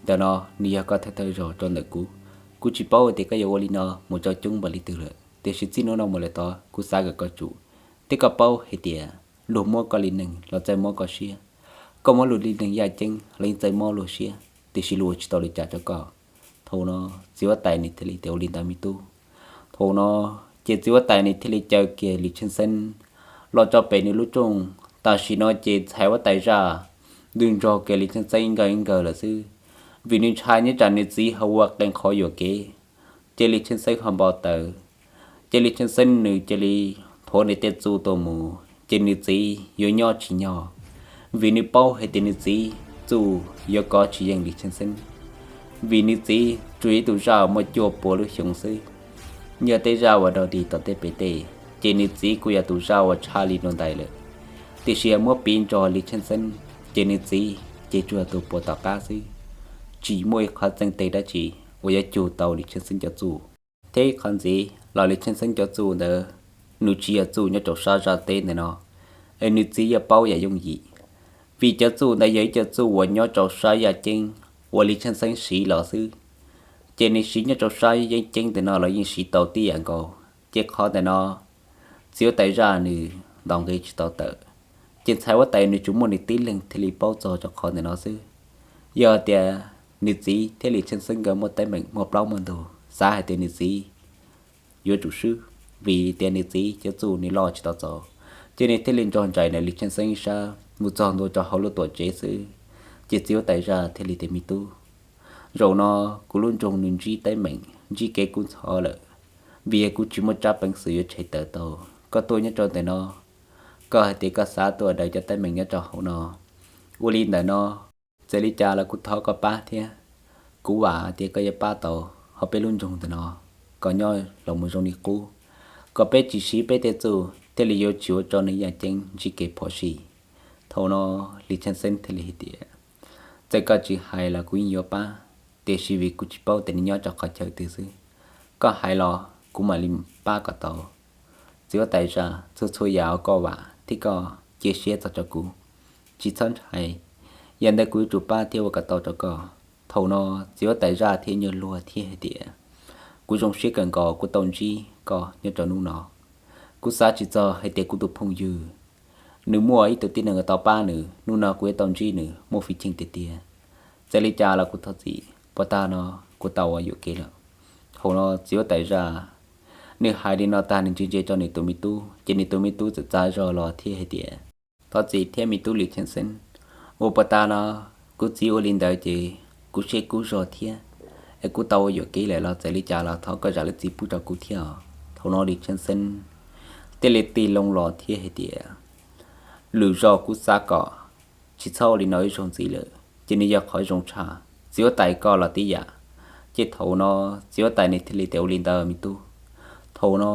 Ntawm no nws yog koj thawj thawj zaug rau ntawm kuv. Kuv tsis paub tias koj yuav ua li no mus rau coob npaum li twg lawm, tiam sis txij hnub no mus lawm tod kuv xav kom koj tsum, thiab koj paub hais tias luag muab koj li neeg los txawj mob koj siab. Koj muab luag li neeg yaj ceeb los yeej txawj mob luag siab, tiam sis luag ua tsis tau li cas rau koj. Thaum no txiv huab tais nws thiaj li tias, Ua li ntawd me tub. Thaum no ces txiv huab tais nws thiaj li caw kiag Lis Chaj Xeeb los rau pem nws lub rooj. Tam sim no ces ntxhais huab tais zaj nws nrog kiag Lis Chaj Xeeb ib nkawg ib nkawg lawm xwb, vim nws ntshai nyob tsam nws txiv ho ua qee qhov yuam kev, ces Lis Chaj Xeeb ho npau taws. Ces Lis Chaj Xeeb nws cia li nthuav nws tej txuj tuaj mus, ces nws txiv yuav nyob tsis nyog, vim nws paub hais tias nws txiv txuj yuav kov tsis yeej Lis Chaj Xeeb, vim nws txiv tsuas yog ib tug zaj muaj cuaj pua lub xyoo xwb. Yog tej zaj uas dog dig tom tej pem tej, ces nws txiv kuj yog tus zaj uas tshaj li dua ntais lawm. Tiam sis yog muab piv nrog Lis Chaj Xeeb, ces nws txiv ces tsuas yog tus puas tom qab xwb, tsis muaj ib qhov txeej twg dab tsi uas yuav cug tau Lis Chaj Xeeb cov txuj. Thiab ib qhov ntxiv los Lis Chaj Xeeb cov txuj ntawd, nws tsis yog txuj nyob rau sab zaj teb ntawm no, es nws txiv yeej paub yam yooj yim, vim cov txuj ntawd yog ib co txuj uas nyob rau sab yaj ceeb uas Lis Chaj Xeeb siv los xwb. Ces nws siv nyob rau sab yaj ceeb ntawm no los yeej siv tau tib yam nkaus. Ces qhov ntawm no txiv huab tais zaj nws ntaus nqi tsis tau tawm. Ces ntxhais huab tais nws tsuas muaj nws tib leeg thiaj li paub txog rau qhov ntawm no xwb. Yog tias nws txiv thiab Lis Chaj Xeeb nkawd muaj teeb meem muaj plaub muaj ntug, xav hais tias nws txiv yuav tsum swb, vim tias nws txiv cov txuj nws loj tsis tau txaus, ces nws thiaj li nrog nraim ntawm Lis Chaj Xeeb ib sab mus txog ntua rau hauv lub tuam tsev xwb. Ces txiv huab tais zaj thiaj li tias, Me tub, zaum no kuv lub nroog nws ntsib teeb meem ntsib kev kub ntxhov lawm, vim yog kuv tsis muaj tsab peev xwm yuav tshem tawm tau. Koj tuaj nyob rau ntawm no, koj hais tias koj xav tuaj daws cov teeb meem nyob rau hauv no. Ua li ntawm no, txawm li cas los kuv thov koj pab thiab. Kuv vam tias koj yuav pab tau hauv peb lub nroog ntawm no kom nyob los mus zoo li qub, kom peb tsis siv peb tej txuj thiaj li yuav tsis ua rau neeg yaj ceeb ntsib kev phom sij. Thaum no Lis Chee Xeeb thiaj li hais tias, txawm koj tsis hais los kuv yeej yuav pab, tiam sis vim kuv tsis paub tias nws nyob rau qhov chaw twg xwb. Koj hais los kuv mam li pab kom tau. Txiv huab tais zaj, txhua txhua yam uas koj vam thiab koj cia siab txog rau kuv, tsis txhob ntshai, yog ntawd kuv yuav tsum pab thiab ua kom tau rau koj. Thaum no txiv huab tais zaj thiaj nyuag luag thiab hais tias, kuv zoo siab kawg nkaus kuv tau ntsib koj nyob rau hnub no. Kuv xav tsis txog hais tias kuv tus phooj ywg nws muaj ib tug tib neeg uas tau pab nws, hnub no kuv yuav tau ntsib nws muaj fiv cheej tiag tiag. Txawm li cas los kuv thov txim, puag ta no kuv tau ua yuam kev lawm. Thaum no txiv huab tais zaj nws hais li no tag nws ntsia ntsia rau nws tus me tub, ces nws tus me tub txawm txav zog los thiab hais tias, thov txim thiab me tub Lis Chee Xeeb, uas puag ta no kuv txiv ua li ntawd ces kuv siab kub zog thiab, es kuv tau ua yuam kev lawm los txawm li cas los thov koj zam lub txim pub rau kuv thiab os. Thaum no Lis Chee Xeeb thiaj li tig loo los thiab hais tias, lwm zaus kuv xav kom tsis txhob ua li no ib zaug ntxiv lawm, ces nws yog qhov zoo tshaj. Txiv huab tais koj los tib yam. Ces thaum no txiv huab tais nws thiaj li tias, ua li ntawd me tub. Thaum no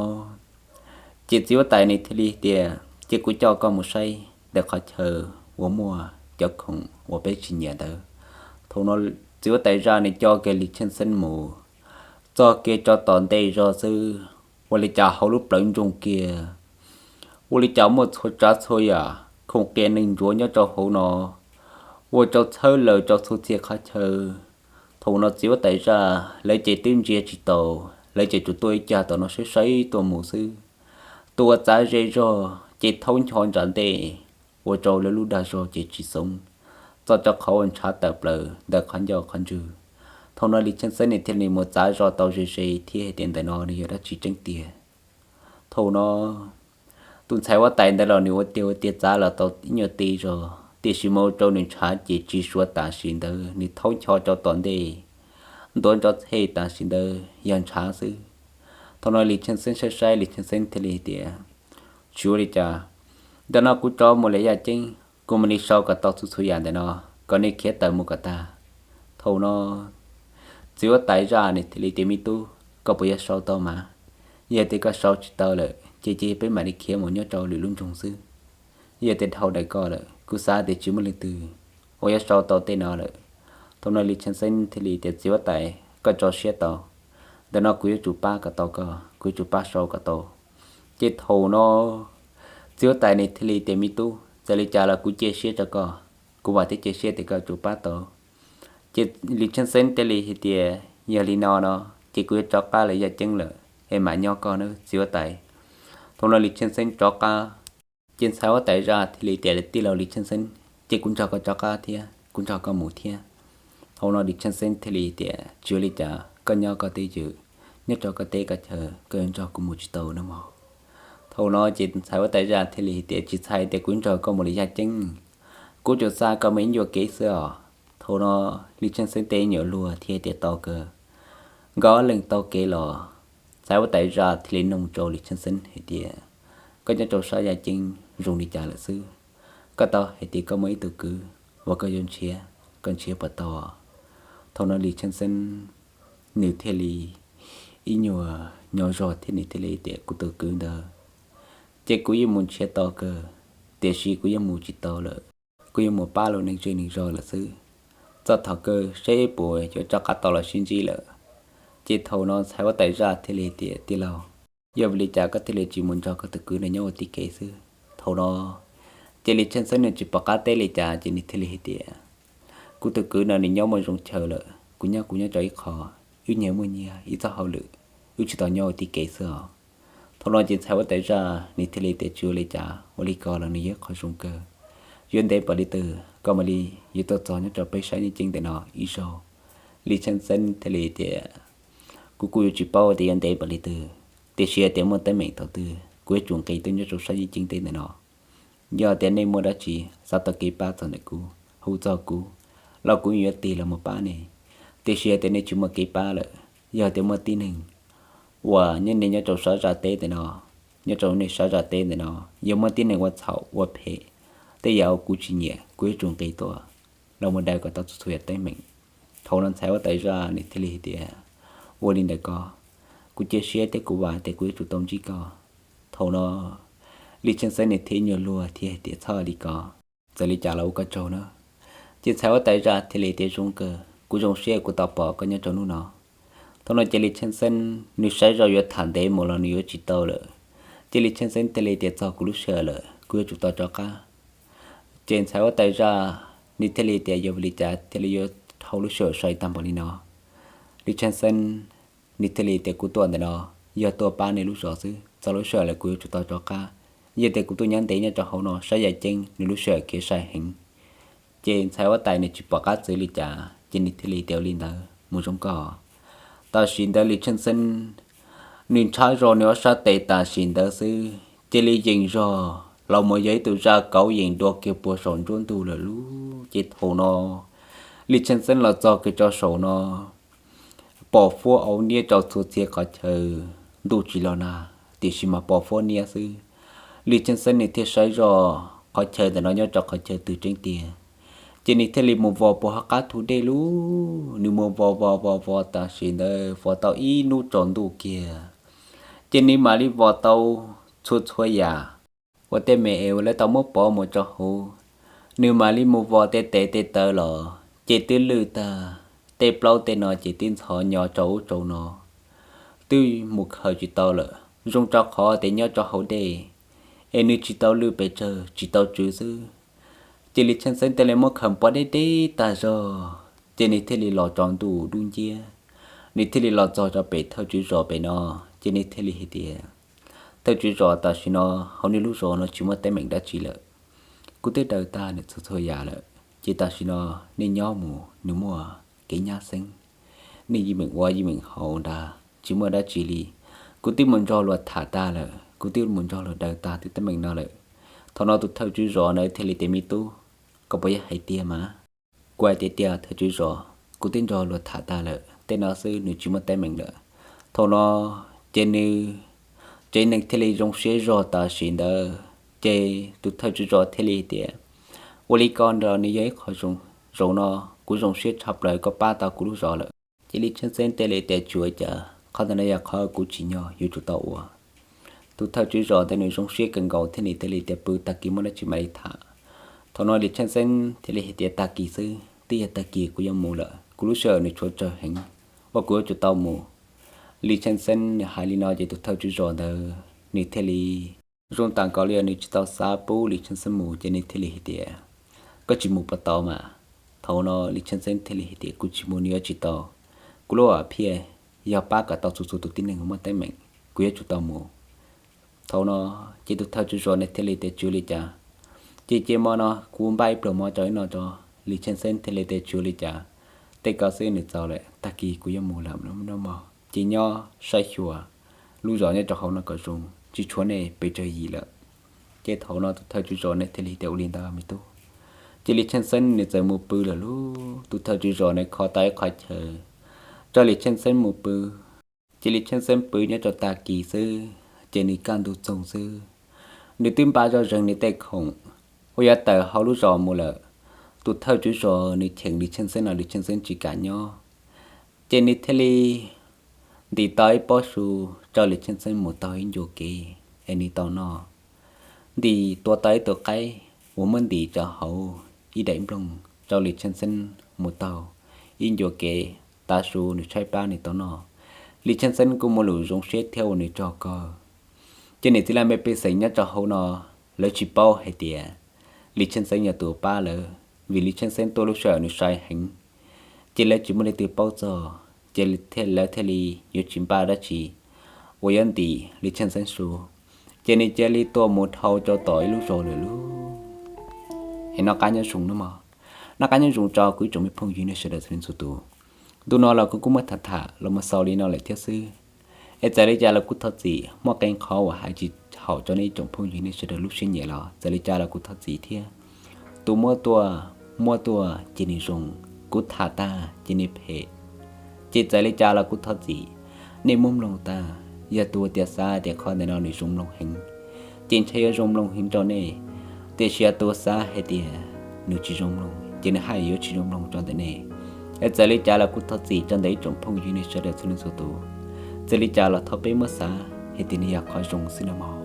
ces txiv huab tais nws thiaj li tias, ces kuv coj koj mus saib ntawm qhov chaw uas muaj cov khoom uas peb tsis nyiam ntawd. Thaum no txiv huab tais zaj nws coj kiag Lis Chee Xeeb mus txog kiag rau tom ntej zog xwb, ua li cas hauv lub plawv ntsoog kiag, ua li cas muaj txhua tsav txhua yam khoom qias neeg ntsuav nyob rau hauv no, ua rau txhawb lawm rau txhua txhia qhov chaw. Thaum no txiv huab tais zaj lawv ces twb ntsia tsis tau, lawv ces tsuas tuaj ib cag tom no saib saib tuaj mus xwb. Tus uas txav ze zog ces thaub ncho ntsa ntej, ua rau lawv lub dag zog ces tsis xoob, txog rau qhov uas ntshav tawm plaws ntawm qhov ncauj qhov ntswg. Thaum no Lis Chee Xeeb nws thiaj li mus txav zog tau ze ze thiab hais tias ntawm no nws yog dab tsi tseeb tiag. Thaum no tus ntxhais huab tais ntawd los nws ua tiag ua tiag txav los tau ib nyuag ti zog, tiam sis mus ua rau nws ntshav ces tsis suav tam sim ntawd, nws thaub ncho rau tom ntej, ntuav ntso txhej tam sim ntawd yog ntshav xwb. Thaum no Lis Chee Xeeb saib saib Lis Chee Xeeb thiaj li hais tias, tsis ua li cas, ntawm no kuv rov mus lawm yaj ceeb, kuv mam li sau kom tau txhua txhua yam ntawm no, kom nej khiav tawm mus kom tag. Thaum no txiv huab tais zaj nws thiaj li tias, me tub, koj puas yuav sau tau mas? Yog tias koj sau tsis tau lawm ces cia peb mam li khiav mus nyob rau lwm lub nroog xwb. Yog tias dhau ntawm koj lawm kuv xav tias tsis muaj leej twg uas yuav sau tau tej no lawm. Thaum no Lis Chee Xeeb thiaj li tias, txiv huab tais, koj tso siab tau, ntawm no kuv yuav tsum pab kom tau koj, kuv yuav tsum pab sau kom tau. Ces thaum no txiv huab tais nws thiaj li tias, me tub, txawm li cas los kuv cia siab rau koj, kuv vam thiab cia siab tias koj yuav tsum pab tau. Ces Lis Chee Xeeb thiaj li hais tias, yog li no no ces kuv yuav rov qab lawm yaj ceeb lawm, es mam nyob koj nawb txiv huab tais. Thaum no Lis Chee Xeeb rov qab, ces ntxhais huab tais zaj thiaj li tias, tij laug Lis Chee Xeeb, ces kuv nrog koj rov qab thiab, kuv nrog koj mus thiab. Thaum no Lis Chee Xeeb thiaj li tias, tsis ua li cas, koj nyob koj twj ywm, nyob rau koj teb koj chaw, koj yuav nrog kuv mus tsis tau nawb mog. Thaum no ces ntxhais huab tais zaj thiaj li tias, tsis txhais tias kuv nrog koj mus lawm yaj ceeb, kuv tsuas xa koj mus ib ncua kev xwb os. Thaum no Lis Chee Xeeb teb nyuam luag thiab tias, tau kawg. Nkawd ob leeg taug kev los, ntxhais huab tais zaj thiaj li noog rau Lis Chee Xeeb hais tias, koj nyob rau sab yaj ceeb zoo li cas lawm xwb? Koj tau hais tias koj muaj ib tug kwv uas koj yuav nrhiav, koj nrhiav puas tau? Thaum no Lis Chee Xeeb nws thiaj li ib nyuag nyo zog thiab nws thiaj li tias, kuv tus kwv ntawd ces kuv yeej mus nrhiav tau kawg, tiam sis kuv yeej mus tsis tau lawm. Kuv yeej mus pab lub neej zej neeg zog lawm xwb. Txog thaum kawg seb puas yuav rov qab tau los sib ntsib lawm. Ces thaum no ntxhais huab tais zaj thiaj li tias, tij laug, yog vim li cas koj thiaj li tsis mus nrog koj tus kwv no nyob ua tib kev xwb? Thaum no ces Lis Chee Xeeb nws tsis pom qab teb li cas ces nws thiaj li hais tias, kuv tus kwv no nws nyob muaj zoo chaw lawm, kuv nyob kuv nyob rau ib qho, wb nyias muaj nyias ib txoj hauj lwm, wb tsis tau nyob ua tib kev xwb os. Thaum no ces ntxhais huab tais zaj nws thiaj li tias, tsis ua li cas, ua li ko los nws yog qhov zoo kawg. Yuav ntev npaum li twg koj mam li yuav tuaj txog nyob rau peb sab yaj ceeb ntawm no ib zaug? Lis Chee Xeeb thiaj li tias, kuv kuj yuav tsis paub tias yuav ntev npaum li twg, tiam sis tias muaj teeb meem thaum twg kuv yuav tsum nqis tuaj nyob rau sab yaj ceeb teb ntawm no. Yog tias nej muaj dab tsi xav tau kev pab txog ntawm kuv, hu txog kuv los kuv yuav tig los mus pab nej. Tiam sis tias nej tsis muaj kev pab lawm, yog tias muaj tib neeg uas nyob nej nyob rau sab zaj teb ntawm no, nyob rau nej sab zaj teb ntawm no yog muaj tib neeg ua txhaum ua phem, tej yam uas kuv tsis nyiam kuv yuav tsum nqis tuaj los mus daws kom tau txhua txhua yam teeb meem. Thaum no ntxhais huab tais zaj nws thiaj li hais tias, ua li ntawd ko, kuv cia siab thiab kuv vam tias kuv yuav tsum tau ntsib koj. Thaum no Lis Chee Xeeb nws thiaj nyuag luag thiab hais tias, txhob li ko, Txawm li cas los ua koj tsaug na. Ces ntxhais huab tais zaj thiaj li tias, Zoo kawg, kuv zoo siab kuv tau pom koj nyob rau hnub no. Thaum no ces Lis Chaj Xeeb nws saib zoj yuav tham ntev mus los nws yuav tsis tau lawm. Ces Lis Chaj Xeeb thiaj li tias, Txog kuv lub sij hawm lawm, kuv yuav tsum tau rov qab. Ces ntxhais huab tais zaj nws thiaj li tias, Yog vim li cas thiaj li yuav dhau lub sij hawm sai tag npaum li no? Lis Chaj Xeeb nws thiaj li tias, Kuv tuaj ntawm no yog tuaj pab nej lub zos xwb, txog lub sij hawm lawm kuv yuav tsum tau rov qab. Yog tias kuv tuaj nyob ntev nyob rau hauv no saib yam ceeb nws lub sij hawm khiav sai heev. Ces ntxhais huab tais nws tsis pom qab txwv li cas ces nws thiaj li tias, Ua li ntawd mus zoo koj. Tam sim ntawd Lis Chaj Xeeb nws ntshab zog nws ob sab tes tam sim ntawd xwb cia li yeej zog los mus yog ib tug zaj kauv yeem dua kiag puag saum nruab ntug lawm lub. Ces thaum no Lis Chaj Xeeb los txog kiag rau saum no, pom fuab au niab rau txhua txhia qhov chaw, ntuj tsis los nag tiam sis mas pom fuab niab xwb. Lis Chaj Xeeb nws thiaj saib zoj qhov chaw ntawm no nyob rau qhov chaw twg tseeb tiag. Ces nws thiaj li mus vos puag hauv qab thu dej lub, nws mus vos vos vos vos tam sim ntawd vos tau ib hnub tsaus ntuj kiag, ces nws mam li vos tau txhua txhua yam uas tej me es uas lawv tau muab pov mus rau hauv. Nws mam li mus vos tej tes tej taw los ces twb lwj tag, tej plaub tej no ces twb ntxhov nyo rau ub rau no, twb mus khaws tsis tau lawm. Zoo rau qhov tias nyob rau hauv dej es nws tsis tau lwj pes tsawg tsis tau tswv xwb. Ces Lis Chaj Xeeb thiaj li muab khaws pov deb deb tag zog, ces nws thiaj li los rau ntuj dub nciab. Nws thiaj li los txog rau pem thawj tswv zos pem no, ces nws thiaj li hais tias, Thawj tswv zos, tam sim no hauv nej lub zos no tsis muaj teeb meem dab tsi lawm. Kuv twb daws tag nws txhua txhua yam lawm, ces tam sim no nej nyob mus, nws muaj kev nyab xeeb, nej yeej meem ua yeej meem haus ntag, tsis muaj dab tsi li. Kuv twb mus nrog luag tham tag lawm, kuv twb mus nrog luag daws tag tej teeb meem no lawm. Thaum no tus thawj tswv zos na thiaj li tias, Me tub, koj puas yog hais tiag mas? Kuv hais tiag tiag thawj tswv zos, kuv twb nrog luag tham tag lawm, tej no xwb nws tsis muaj teeb meem lawm. Thaum no ces nws tsev neeg thiaj li zoo siab zog tam sim ntawd. Ces tus thawj tswv zos thiaj li tias, Ua li ko nrog nws yog ib qho zoo, zaum no kuv zoo siab tshaj plaws koj pab tau kuv lub zos lawm. Ces Lis Chaj Xeeb thiaj li tias, Tsis ua cas, qhov ntawm no yog qhov kuv tsim nyog yuav tsum tau ua. Tus thawj tswv zos ntawd nws zoo siab kawg nkaus thiab nws thiaj li tias, Pw, tag kis muaj dab tsi mam li tham. Thaum no Lis Chaj Xeeb thiaj li hais tias, Tag kis xwb, twb yog tag kis kuv yuav mus lawm, kuv lub sij hawm nws tshuav tsawg heev uas kuv yuav tsum tau mus. Lis Chaj Xeeb nws hais li no ces tus thawj tswv zos ntawd nws thiaj li zoo tas nkaus li nws tsis tau xav pub Lis Chaj Xeeb mus ces nws thiaj li hais tias, Koj tsis mus puas tau mas? Thaum no Lis Chaj Xeeb thiaj li hais tias, Kuv tsis mus nws yuav tsis tau. Kuv lub hom phiaj yog pab kom tau txhua txhua tus tib neeg muaj teeb meem, kuv yuav tsum tau mus. Thaum no ces tus thawj tswv zos nws thiaj li tias, Tsis ua li cas, ces cia mo no kuv npaj ib pluas mov rau ib no rau. Lis Chaj Xeeb thiaj li tias, Tsis ua li cas, tej ko xwb nws txaus lawm, tag kis kuv yuav mus lawm no mog, ces nyob saib xyuas lub zos nyob rau hauv no kom zoo, tsis tshuav nej pes tsawg yim lawm. Ces thaum no tus thawj tswv zos nws thiaj li tias, Ua li ntawd me tub. Ces Lis Chaj Xeeb nws txawm mus pw lawm lub. Tus thawj tswv zos nws kho tau ib qhov chaw rau Lis Chaj Xeeb mus pw. Ces Lis Chaj Xeeb pw nyob rau tag kis xwb ces nws kaj ntug txoog xwb, nws twb npaj zoj zeeg nws tej khoom uas yuav tawm hauv lub zos mus lawm. Tus thawj tswv zos nws cheem Lis Chaj Xeeb no Lis Chaj Xeeb tsis kam nyob, ces nws thiaj li ntim tau ib pob su rau Lis Chaj Xeeb mus taug ib ncua kev es nws tau noj. Ntim tua tau ib tug qaib uas muab ntim rau hauv ib daim nplooj rau Lis Chaj Xeeb mus taug ib ncua kev, tav su nws tshaib plab nws tau noj. Lis Chaj Xeeb kuj muaj lus zoo siab thiab ua nws tsaug kawg. Ces niam txiv laj mej pej xeem nyob rau hauv no lawv tsis paub hais tias Lis Chaj Xeeb yog tus pab lawv, vim Lis Chaj Xeeb tuaj lub sij hawm nws sai heev, ces lawv tsis muaj leej twg paub txog, ces lawv thiaj li yuav tsis npaj dab tsi uas yuav ntim Lis Chaj Xeeb su, ces nws cia li tuaj mus dhau rau tom ib lub zos lawm lub. Es noj qab nyob zoo nawb mog, noj qab nyob zoo rau kuv ib tsoom me phooj ywg nej sawv daws txhua leej txhua tus. Ntu no los kuv kuj muab tham tham los mus xaus li no lawm thiab xwb. Es txawm li cas los kuj thov txim, muaj qee qhov uas hais tsis haum rau nej ib tsoom phooj ywg nej sawv daws lub siab nyiam los txawm li cas los kuv thov txim thiab. Tus muab tuaj, muab tuaj ces nws zoo, kuv tham tag ces nws phem, ces txawm li cas los kuv thov txim. Nej muab mloog tag, yog tus tias xav tias qhov ntawm no nws zoo mloog heev, ces ntshai yuav zoo mloog heev rau nej. Tiam sis yog tus xav hais tias nws tsis zoo mloog ces nws haj yuav tsis zoo mloog rau ntawm nej. Es txawm li cas los kuv thov txim rau ntawm ib tsoom phooj ywg nej sawv daws txhua leej txhua tus. Txawm li cas los thov peb muab xav hais tias nws yog qhov zoo xwb nawb mog.